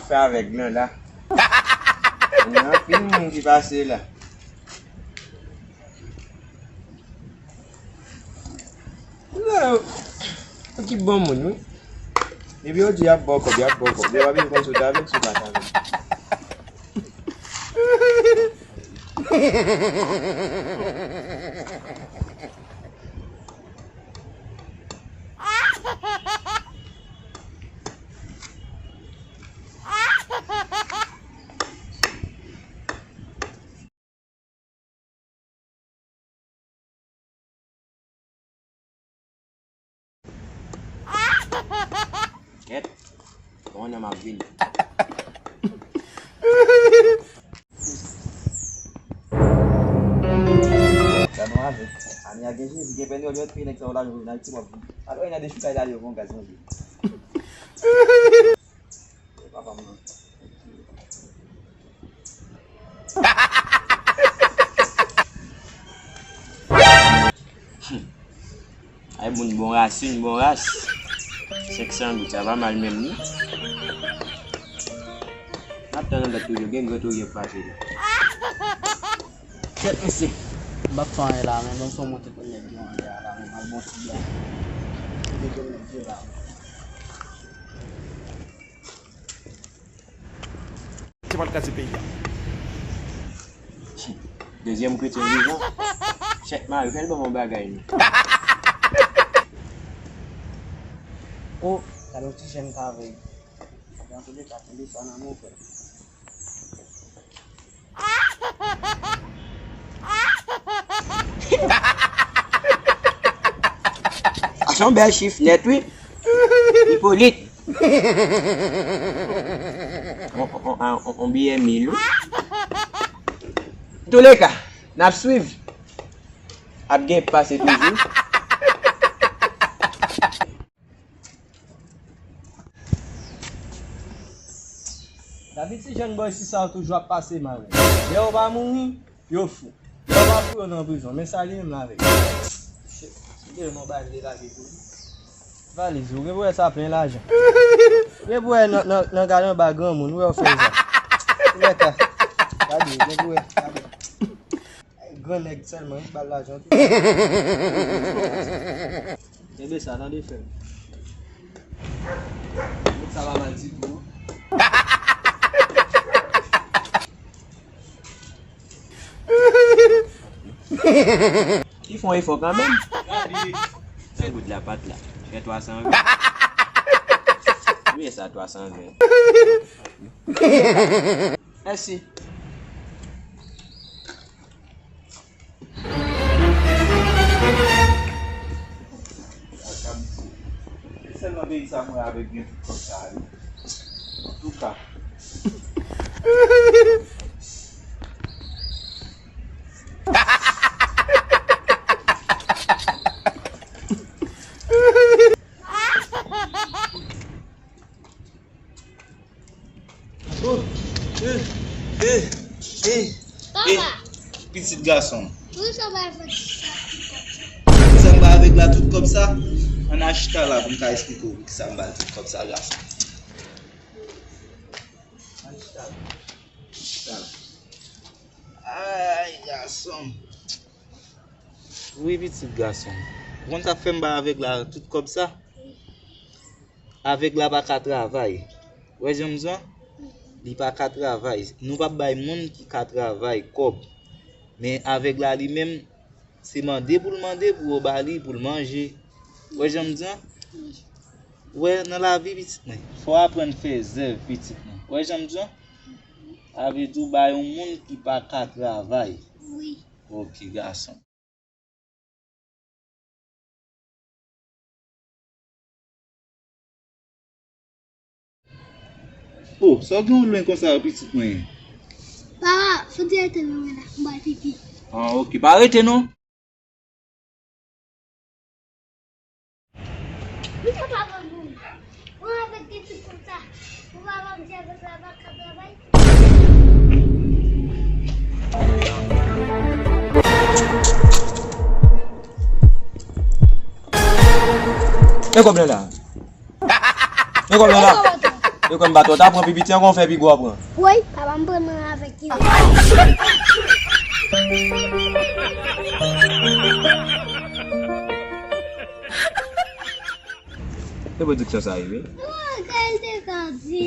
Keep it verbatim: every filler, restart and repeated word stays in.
Fè avèg lan la. Gen anpil moun ki pase la. La, yo ki bon moun, wi. Depi yo di y ap ba w kòb, y ap ba w kòb. Yo pa bezwen konn si w ta vle, si w pa ta vle. Kèt, konnen m ap vini. Gad yon avèg. Ane a gen Jezi, gen pèn yo, yo touye nèg sa yo lajan jounen Ayiti, w ap vini. Alò, y nan dechoukay la, yo, bon gaz, manje. Papa m nan. Ay, moun bon rasin, bon ras. Senk san goud, sa pa mal menm, wi. N ap tann anlè toujou, gen gwo toujou pase la. Kèt, mesye. M p ap fè anyen la, men ban m fè w montre pou nèg yo anlè a la, men m al bon ti blan. Montre pou nèg yo la. Se pa l kraze peyi a. Dezyèm kretyen vivan. Chèk mari, fè l ban m yon bagay, non. O, gade yon ti jèn k avèg. Nan tou de ka, kenbe sa nan men w, frè. A, se yon bèl chif nèt, wi. Ipolit. On, on, on, on, on biyè mil, wi. Antouleka, n ap swiv. Ap gen pase toujou. Lavi ti jèn bòy si sa yo toujou ap pase mal. Lè yo pa mouri, yo fou. Lè yo pa fou, yo nan prizon. Men sa li menm la avèk. Shit, si te yon bagay li lage pou li. Valiz ou, gen pou wè sa plen lajan. Gen pou wè nan, nan, nan gade anba granmoun, ou wè yo fè sa. Ou wè ka. Gade, gen pou wè, gade. Gran nèg sèlman, wi, ba l lajan tou. Kenbe sa, tande, frè m. Bout sa pa mal ditou, non. Li fè yon efò kanmenm. Gade. San goud la pa t la. Fè twa san ven. Konbyen sa, twa san ven? Mèsi. Se sèl nan peyi sa mwen avèk gen tout kòb sa a, wi. Antouka. Oh, eh, eh, eh, eh, papa, pitit gason m. Poukisa w bay avèg la tout kòb sa? Poukisa m bay avèg la tout kòb sa? Ann al chita la pou m ka esplike w poukisa m ba l tout kòb sa, gason. Ann al chita la. Chita la. Ay, gason m. Wi, pitit gason m. Ou konn sa k fè m bay avèg la tout kòb sa? Avèg la pa ka travay. Ou wè jan m di w an? Li pa ka travay. Nou p ap bay moun ki ka travay kòb. Men avèg la li menm, se mande pou l mande pou yo ba li, pou l manje. Ou wè jan m di w an? Ou wè, nan lavi, pitit mwen, fò w aprann fè zèv, pitit mwen. Ou wè jan m di w an? Sa vle di w bay yon moun ki pa ka travay. Wi. Ok, gason. Oh, sa w gen w lwen konsa, pitit mwen? Papa, fò w di rete nan men la, m pral pipi. Ah, ok, pa rete non. Poukisa papa m mouri? Mwen avèk de tout konsa. Pou papa m di avèg la pa ka travay. Men kòb la la. Men kòb la la. Yo, kòm baton ta pran pi piti an, kon fè pi gwo a pran. Woy, papa m pran mwen avèk ki. Se pwodiksyon sa ye, wi. Mwen kay te ka di.